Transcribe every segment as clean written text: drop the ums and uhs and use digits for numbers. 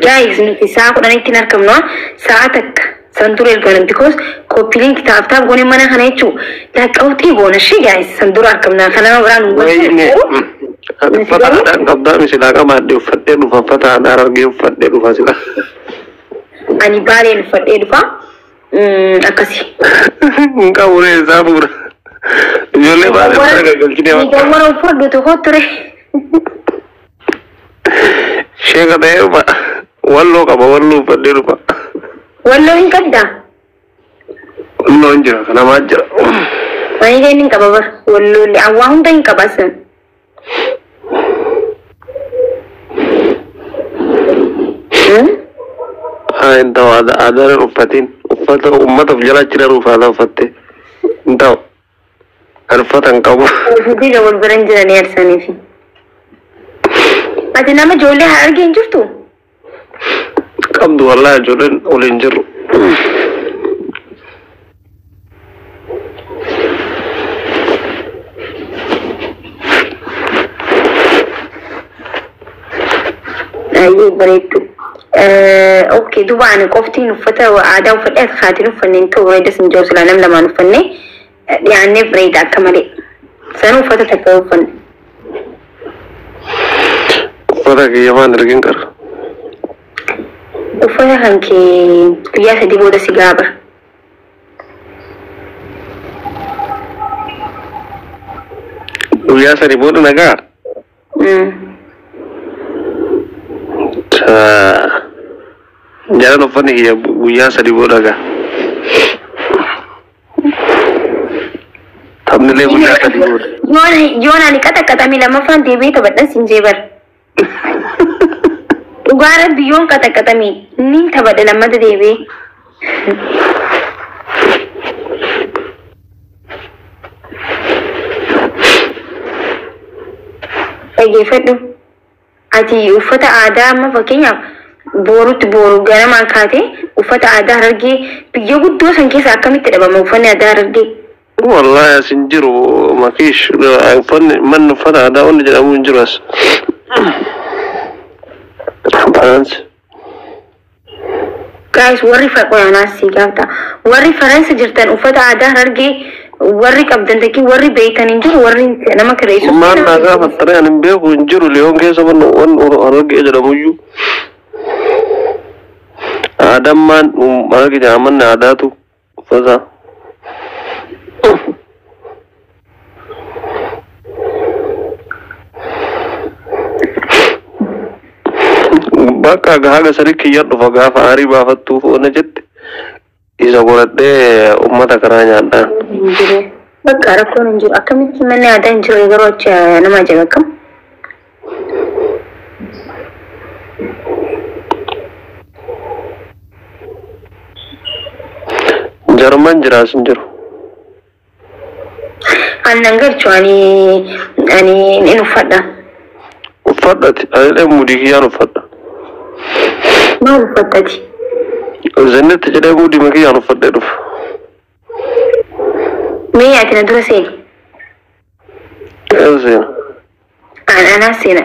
Guys, nuti sa'a 10tti hin argamnu, sa'a takka san dura ergana, because copy link tap tap goone mana kana jechuu laqqawxii goona shi. Guys, san dura argamna, kana nama biraan nu Wayne gochuu. Uffata aadaan qabdaa misilaa qabaadhee uffadhee dhufa, uffata aadaa Harargee uffadhee dhufa sila. Ani Baaleen uffadhee dhufa. Akkasi. Hin qabu ree, isaa fuudha. Ijoollee Baalee bira gaggalchinee bakka. Gawwara uffadhu tokko ture. Sheeka ta'ee dhufa. Walloo qaba, walloo uffadhee dhufa. Walloo hin qabdaa? Walloo hin jira, kanamaa jira. Ani illee hin qaba bar. Walloo illee waa hunda hin qaba san. Haa, hin ta'u, aadaa aadaan hin uffatin. Uffata uummata of jala jira aadaa uffatte. Hin ta'u. Kan uffata hin qabu. Hojii wal biran jiranii arsaniifi. Ati nama ijoollee Harargee hin jirtu? Qabdu wallaahi, ijoolleen waliin jirru. Ayyee, bareeddu. Okay, duuba ani qoftiin uffata aadaa uffadhee ati kaatiin uffanne hin ta'u, bareeda sin jiru silaa nam lamaan uffanne dhiyaannee bareeda akka malee. Sana uffata takka uffanne. Uffata kiyya maan ergin qara. Uffata kan kee guyyaa 3 booda si gaaba. Guyyaa 3 booda nagaa. Jalan uffanni kiyya guyyaa 3 booda gaa. Taphni guyyaa 3 booda. Yoon ani qaxaqaxamee lammaffaan deebi'ee taphadhan sin jee bar. Dhugaa Rabbi, yoon qaxaqaxame nin taphadha lammata deebi'ee. Dhaggeeffadhu. Ati uffata aadaa amma fakkeenyaaf boorutti booru ganamaan kaatee uffata aadaa Harargee biyya guddoo san keessa akkamitti dhabama uffanni aadaa Harargee? Wallaahi as hin jiru makiish, uffanni manni uffata aadaa wanni jedhamu hin jiru as. Faransi. Guys, warri qoyaanaas si gaafta. Warri Faransa jirtan uffata aadaa Harargee warri qabdan takki warri beeytan hin jiru, warri nama kireessu. Maal naa gaafattare, ani hin beeku, hin jiru Liyoon keessa wanni wanni Harargee jedhamuyyuu. Aadaan maan Harargee jedhama, manni aadaatu uffata. Bakka haga sadi kiyya dhufa, gaafa aarii baafattuuf ona jette isa godhadhee uummata karaa nyaadhaan. Hin jiru. Bakka rakkoon hin jiru. Akkamitti manni aadaa hin jiru yeroo achi nama ajaa'iba akkam? Jarman jiraas hin jiru. Annan galchu, ani hin uffadha. Uffadhati, anillee mudii kiyyaan uffadha. Maal uffattati? Zinnitti jedhee mudii kiyyaan uffadhee dhufa. Mee ati na dura seeni. Eessa seena? Anaa seena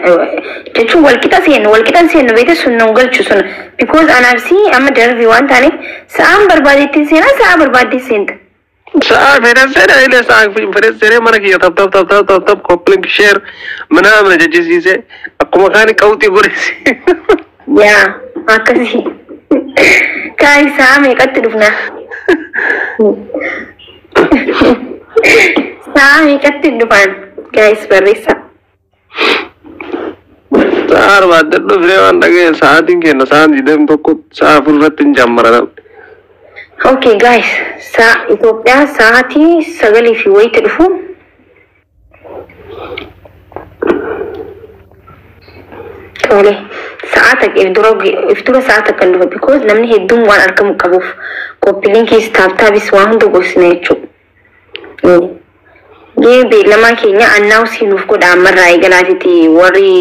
jechuun walqixa seenu, walqixa seenu beekte, sun nan galchu sun, because anaaf si amma darbii waan taaneef sa'aan barbaadetti seenaa, sa'a barbaadetti seenta. Sa'a fedhan seena, illee sa'a fedhan seenee mana kiyya tap tap tap tap tap tap copy link share ምናምን jechisiisee akkuma kaani qawxii godhesi. Yaa, akkasii. Kaay, sa'a meeqatti dhufna? Sa'a meeqatti dhufan? Guys, barreessa. Sa'a barbaadde dhufnee waan dhaga'e, sa'aatiin kenna sa'a 21, sa'a 4 irratti hin jammara namni. Okay guys, sa'a Itoophiyaa sa'aatii 9 fi wayitti dhufu. Tole, sa'a takka if dura, if dura sa'a takka hin dhufa, because namni hedduun waan argamu qabuuf copy linkiis tap tapis waan hunda gorsina jechuudha. Gee, beellamaa keenya announce nuuf godha ammarraa eegalaatiiti, warri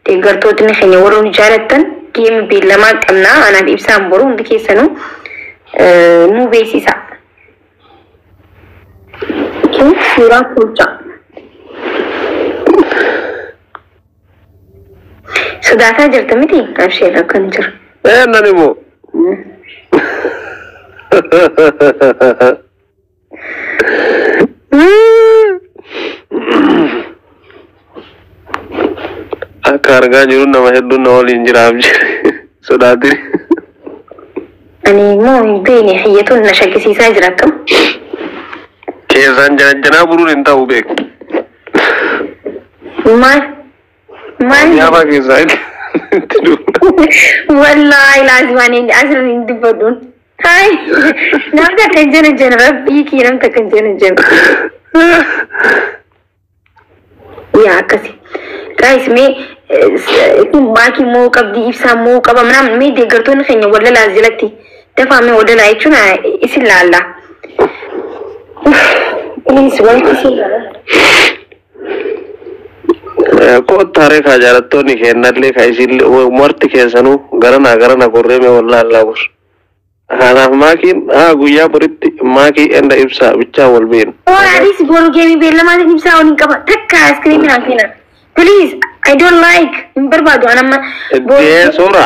deeggartootni keenya warri nu jaalattan game beellamaa qabnaa, anaaf ibsaan boru hundi keessanuu nu beeksisa. Suuraa tolcha. Sodaataa jirta miti? Abshee rakkoon jiru. Eennan immoo. Akka argaa jiru nama hedduun na waliin jiraaf jira. Sodaatin. Ani immoo hin beekne hiyyatuun na shakkisiisaa jira akkam. Keessaan janajjanaa buruun hin ta'u beeku. Maal? Maal? Nyaama keessaa itti duuna. Wallaahi laazim ani asirra hin dubbadhuun. Hai, namni akka hin jenne jenne rabbii kii namni akka hin jenne jenne. Yaa akkasi. Guys, mee maakii moo qabdi ibsaa moo qaba ምናምን mee deeggartoonni keenya wallalaa jalatti dafaa mee wallalaa jechuun isin laalla. Please wanti isin laalla. Koottaaree kaa jaalattoonni kennallee ka isin marti keessanuu garanaa garana gorree mee wallaallaa bor. Kanaaf maakiin haa guyyaa boritti maakii enda ibsaa bichaa wal beenu. Anis boru geemii beellamaatiin ibsaa waliin qaba. Takka iskiriinii naan kenna. Please, I don't like. Hin barbaadu an amma. Iddee soora.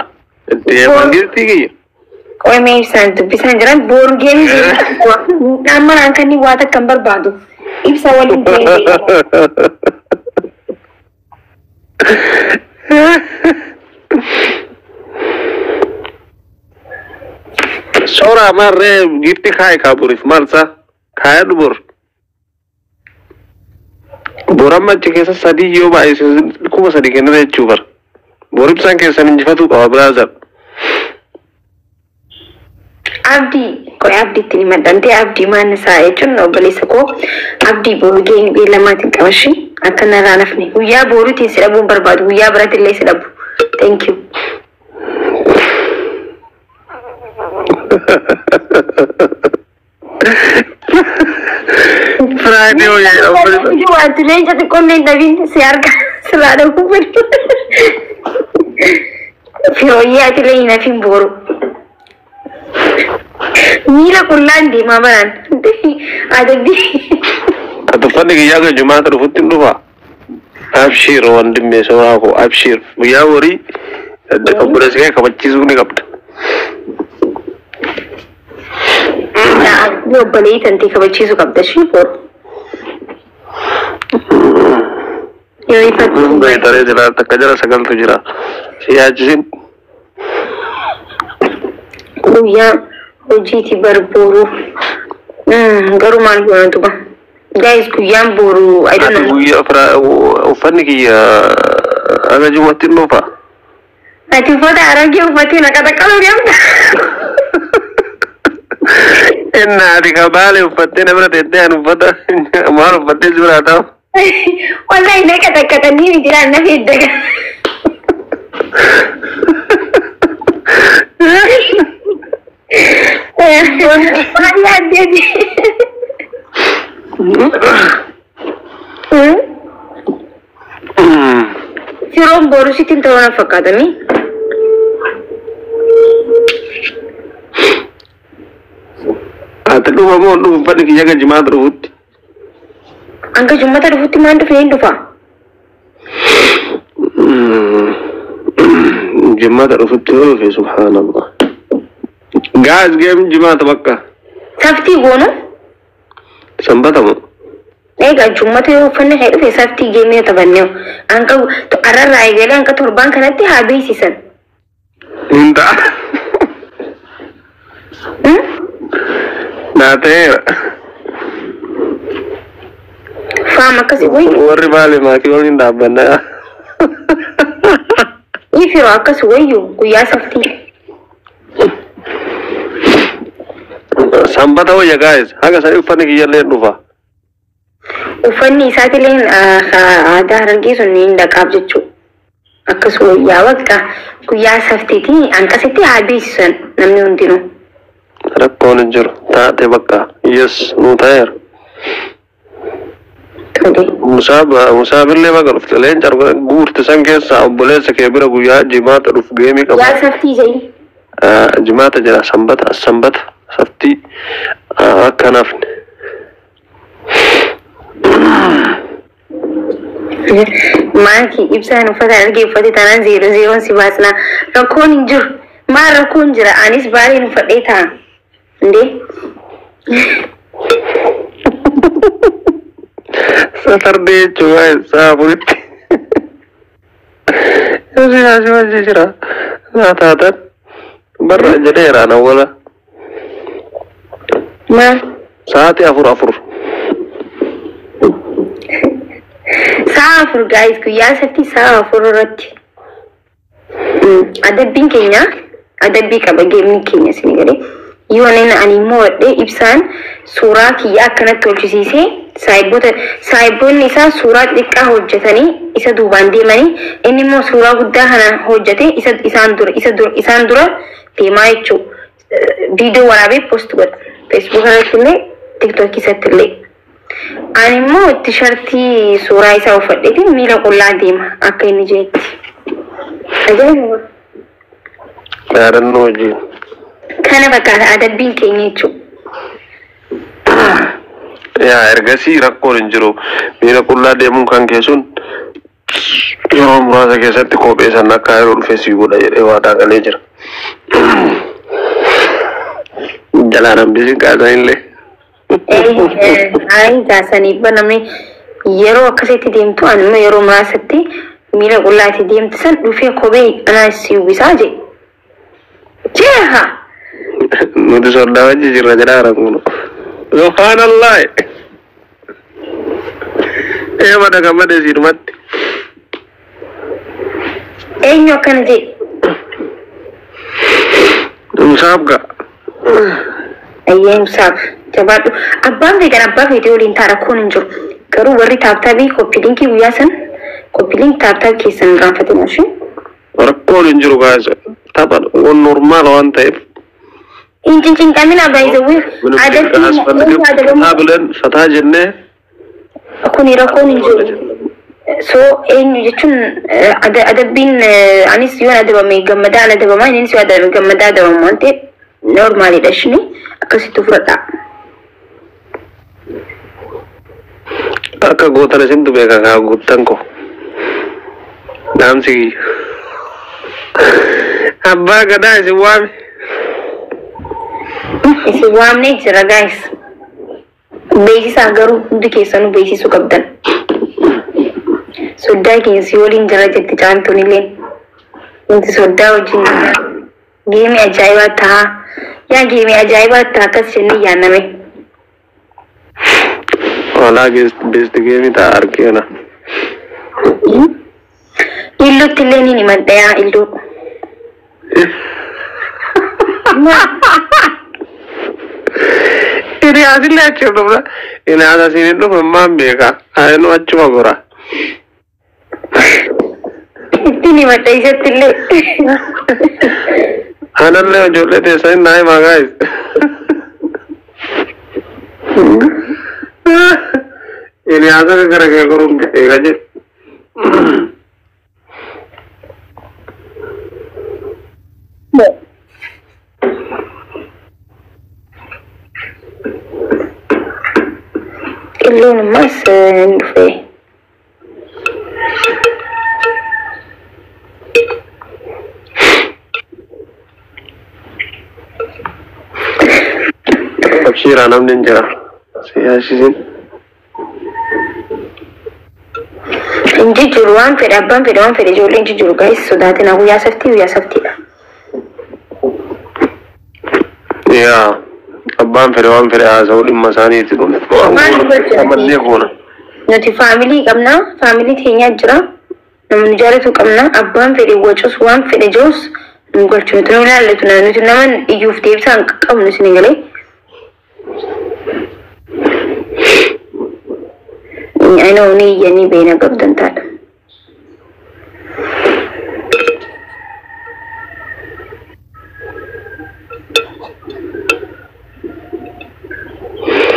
Iddee mangistii kiyya. Qoy mee ibsaan dubbisaan jiran boru geemii beellamaa amma naan kanni waa takka hin barbaadu. Ibsa waliin geemii. Soora marree gifti kaayi kaa boriif maalsa kaayadhu bor. Bor amma achi keessa sadii yoo baay'ise 3,000 kennina jechuu bara. Bor ibsaan keessan injifatuu qaba brother. Abdii qoy abdiitti ni maxxantee abdii maan isaa jechuun obboleessa koo abdii boru geemii beellamaatiin qabashi akka narraa nafne guyyaa boruutiin si dhabuun barbaadu guyyaa biratti illee si dhabu. Thank you. Friday hojii obboleessa. Wanti leenca xiqqoon hin dhabin si arga sirraa dhabuu barbaadu. Firooyyee ati illee hin hafin boru. Miila qullaan deemaa baraan. Adabbii. Ati uffanni guyyaa kan jumaata dhufutti hin dhufaa? Abshiir wandimmee soraa koo abshiir guyyaa borii obboleessa kee kabachiisuu ni qabda. Abdii obboleeyyi tantee kabachiisuu qabda ishii boru. Yoo ifatti. Beektaree jira takka jala sagaltu jira. Si yaachisin. Guyyaa hojiiti bar boru. Garuu maal goona duba? Guys, guyyaan boru I don't Ati know. Guyyaa uffanni kiyya aga jumatti hin dhufaa? Ati uffata aragee uffatee na qaxaqqaluu deemta. Inna ati ka baale uffattee na bira teettee ani uffata maal uffattee si biraa ta'u? Wallahi na qaxaqqatanii miti naan na feddaga. Maal yaaddeeti? Firoon boru sitti hin ta'uu na fakkaatami. Ati dhufa moo dhufu uffanni kiyya aga jimaata dhufutti? Hanga jummata dhufutti maan dhufe hin dhufa? Jimaata dhufutti yoo dhufe subhaanallah. Guys, game jimaata bakka. Saftii goonu? Sanbata moo? Egaa jummata yoo uffanni kee dhufe saftii geemee taphannee hanga arrarraa eegalee hanga torbaan kanatti haa beeksisan. Hin ta'a. Naa ta'eera. Faam akkasii wayyu. Warri baale maatii waliin dhaabbannaa. Ifiroo akkas wayyu guyyaa saftii. Sanbata wayya guys. Haga sanii uffanni kiyyallee hin dhufa. Uffanni isaatillee aadaa harargee sun ni dhaqaaf jechuudha. Akkas wayyaa bakka guyyaa saftiiti hanqasitti haa beeksisan namni hundinuu. Rakkoon hin jiru. Taate bakka. Yes, nuu ta'eera. Tole. Musaabillee baga dhufte leenca guurte san keessaa obboleessa kee bira guyyaa jimaata dhufu geemii qaba. Guyyaa saftii jedhi. Jimaata jira sanbata sanbata saftii akka nafne. Maaki ibsaan uffata argee uffate taanaan 0-0n si baasna. Rakkoon hin jiru. Maal rakkoon jira? Anis baay'een uffadhee taa'a. Indee? Saturday jechuun sa'a 4tti. Yosi asii wajji jira. Naa taatan barra jedheera awwala. Maal? Sa'aatii 4:04. Sa'a 4 guys, guyyaa satti sa'a 4 irratti. Adabbiin keenya adabbii qaba geemni keenya isin galee. Yoo ani immoo wadhee ibsaan suuraa kiyya akkanatti tolchisiisee saayiboonni isaa suuraa xixiqqaa hojjetanii isa duubaan deemanii inni immoo suuraa guddaa kana hojjetee isa isaan dura isa dura isaan dura deemaa jechuudha. Viidiyoo waraabee post godha. Facebook irratti illee TikTok isatti illee. Ani immoo tishartii suuraa isaa uffadheetiin miila qullaa deema akka inni jeetti. Ajaa'iba! Yaadannoo hojii. Kana fakkaata adabbiin keenya jechuudha. Yaa ergasii rakkoon hin jiru. Miila qullaa deemuun kan keessun yeroo muraasa keessatti kophee sana akka yeroo dhufe sii godha jedhee waadaa galee jira. Jalaan hambisiin kaasanillee. Ayi gaasanii namni yeroo akkasitti deemtu ani immoo yeroo muraasatti miila qullaatti deemtu san dhufee kophee anaa si uwwisaa jee. Jeeha! Nuti soddaa wajji jirra jedhaa rakkoon. Subhaanallah. Ee mada gammade siidhumatti. Eenyu akkana jee? Musaaf ga'a. Ayyee musaaf jabaadhu. Abbaan feetan abbaa feetee waliin ta'a rakkoon hin jiru. Garuu warri tap tapii copy linkii guyyaa san copy link tap tap keessan irraanfatin ishee. Rakkoon hin jiru gaasa. Tapha normal waan ta'eef. Hin cincinqamina baay'isawwi adabbiin Fataa bileen fataa jennee. Kuni rakkoon hin jiru. So eenyu jechuun adabbiin anis yoon adabame gammadaa an adabamaa innis yoo adabame gammadaa adabama waan ta'eef normaalidha ishini akkasitti fudhadha. Akka gootan isintu beeka kaa guuttan ko. Dhaamsi kiyya. Abbaa gadaa isin waame. Isin waamnee jira guys. Beeksisaa garuu hundi keessanuu beeksisuu qabdan. Soddaa keenya si waliin jira jetti caaltuun illee. Wanti soddaa wajjin geemii ajaa'ibaa ta'a. Yaa geemii ajaa'ibaa ta'a akkas jennee yaanname. Walaa best geemii ta'a argeena. Illuutti illee ni himadha yaa illuu. Iliyaasillee achi dhufna. Iliyaas asiin hin dhufe maan beeka. Ayinu achuma gora. Ittiin himadha isatti illee. Anallee ijoollee teessanii naa himaa guys. Iliyaas akka gara kee goruun eega jedhu. Illuun ammas hin dhufe. Abshiiraa namni hin jira. Siyaasisiin. Hin jijjiiru waan fedhe abbaan fedhe waan fedhe ijoollee hin jijjiiru guys sodaatina guyyaa saftii guyyaa saftiidha. Yaa abbaan fedhe waan fedhe haasa'u dhimma isaaniitti dhume. Maal gochuu? Amannee goona. Nuti family qabna family teenyaa jira namni jaalatu qabna abbaan fedhe wacus waan fedhe jirus nu galchu nuti nu ilaallatu nuti nama iyyuuf deebisaa hin qabnu isin galee. I know ni iyyanii beena qabdan taadha.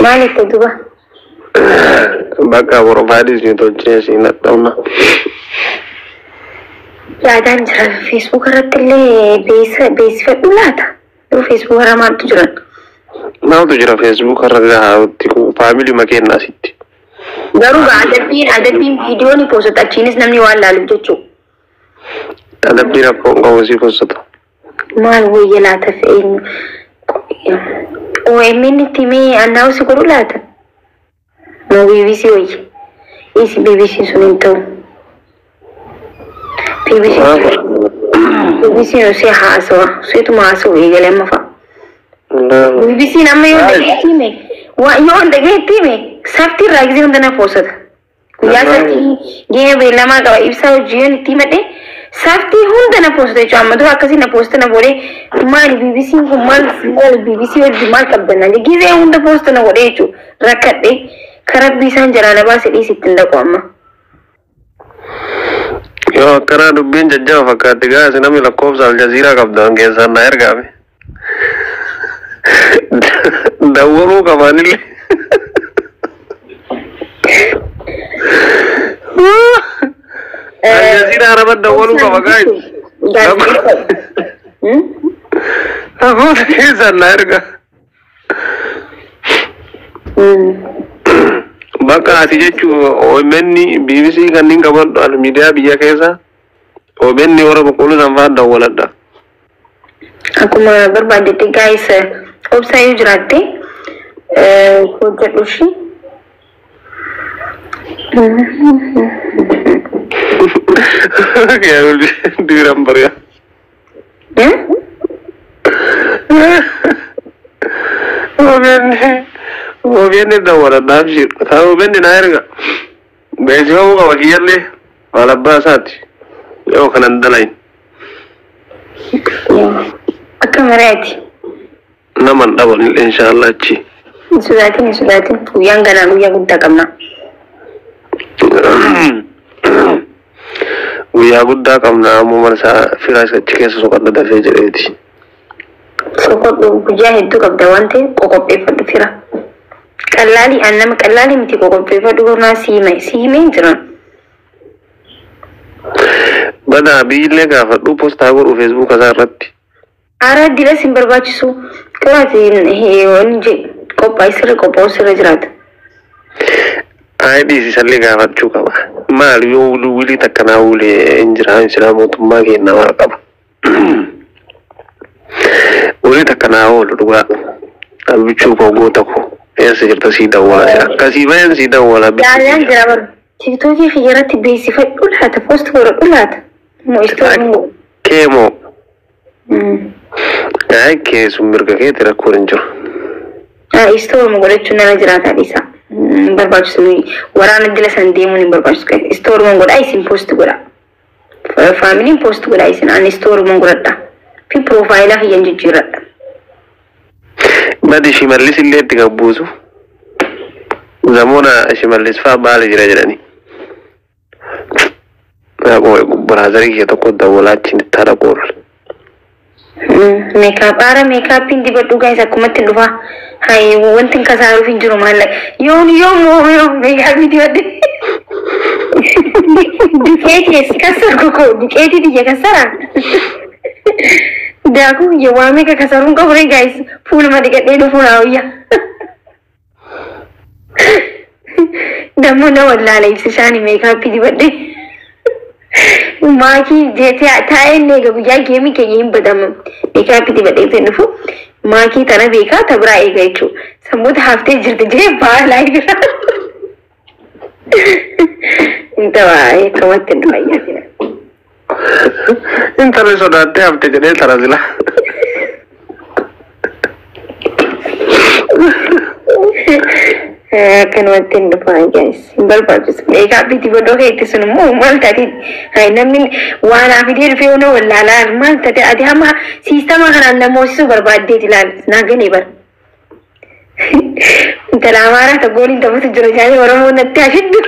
Maal itti duba? Bakka profileii isin tolchee isin nadhamna. Yaadaan jira Facebook irratti illee beeksifadhu laata? Yoo Facebook irra maaltu jiran? Maaltu jira Facebook irra gahaatti family makeenna asitti. Garuu adabbiin viidiyoo ni poosata achiinis namni waan laaluuf jechuudha. Adabbii rakkoo hin qabu sii poosata. Maal wayya laata fe'een OMN itti himee annaawusi godhu laata? Moo BBC wayya? Isi BBC sun hin ta'u. BBC osoo haasawa seetuma haasawu eegalee amma fa'a. BBC amma yoo dhageetti hime yoo dhageetti hime safti irraa gisee hunda na poosata. Guyyaa saftii geema beellamaa qaba ibsaa hojii yoon itti himadhe saftii hunda na poosata jechuudha. Amma dura akkasii na poosata na godhee maali BBC'n kun maal maali BBC hojii maal qabdanna gisee hunda poosata na godhee jechuudha. Rakkadhe karaa isaan jalaa na baase dhiisi ittiin dhaqu amma. Yoo akkanaa dubbiin jajjaba fakkaatti gaasi namni lakkoofsa Aljaziiraa qabdan keessaan na ergaame. Dawwamuu qabaanillee. Aljaziiraa araba dawwaluu qaba gaasi. Lakkoofsa keessaan na erga. Bakka ati jechuun OMN BBC kanneen qaban miidiyaa biyya keessa OMN warra boqqolloo san fa'aa dawwaladha. Akkuma barbaadetti gaayis obsaa yoo jiraatte hojjedhu ishii. Diiran bari'a. OMN dawwaladha abshir. Taa OMN na erga. Beeksifamuu qaba kiyyallee maal abbaa isaati. Yoo kanan dalayin. Akka maraati. Naman dhaban inshaallah achi. Hin sodaatin hin sodaatin guyyaan ganaa guyyaa guddaa qabna. Guyyaa guddaa qabna ammoo mana isaa fira achi keessa soqadha dafee jedheeti. Soqodhu guyyaa hedduu qabda waan ta'eef qoqopheeffadhu fira. Qallaalii an nama qallaalii miti qoqopheeffadhu gornaa siime siime hin jiran. Badaa biyyillee gaafadhu poostaa godhu feesbuuka isaa irratti. Aaraa dilas hin barbaachisu. Qiraati inni qophaa'e sirri qophaa'u sirra jiraata. Ayi dhiisisallee gaafachuu qaba. Maal yoo wilii takka naa wulee hin jiraa silaa mootummaa kenna waa qaba. Wilii takka naa oolu dhugaa. Abbichuu koo goota koo. Eessa jirta sii dawwala. Akkasii bayan sii dawwala. Yaalaan jira bara. Tiiktookii kiyya irratti beeksifadhu laata poost godhadhu laata. Moo istoor Keemoo. Ayi kee sun mirga keeti rakkoon hin jiru. Istooruma godhachuun nama jiraata dhiisa. Hin barbaachisu waraana dila san deemuun hin barbaachisu. Istooruma godhaa isin poost godha. Faamiliin poost godhaa isin ani istooruma godhadha. Fi piroofaayilaa kiyyan jijjiirradha. Badi shimallis illee itti gabbuusu. Zamoona shimallis fa'aa baala jira jedhani. Biraazarii kiyya tokko dawwalaa achiin itti haadha qoolu. Meekaap aara meekaappiin dibadhu gaayis akkumatti hin dhufaa. Hayi wanti hin kasaaruuf hin jiru maallaqa. Yoon yoom yoom meekaappii dibadhe. Duqeetii kasar koko duqeetii biyya kasara. Daakuu biyya waa meeqa kasaruun qabu ree gaayis fuuluma dhiqadhee dhufuu naa wayya. Dammoo na wallaala ibsishaani meekaappii dibadhe. Maakii taa'een eega guyyaa geemii keenya hin badamu. Meekaappii dibadhee ittiin dhufu maakii tana beekaa ta biraa eega jechuudha. Sammuuta haftee jirti jee baalaa jira. Intala akkamatti hin dhufa. Intalli sodaattee hafte jedhee tara sila. Akkanumatti hin dhufa guys. Hin barbaachisu. Meekaappii dibadhoo keetti sun immoo maal taate namni waan fidee dhufee ono wallaalaa maal taate ati hamma siistama kanaan nama hoosisuu barbaaddeeti ilaali. Naa ganee bara. Intala amaaraa tokkoon hin taphatu jira jaanii Oromoo natti hafiddu.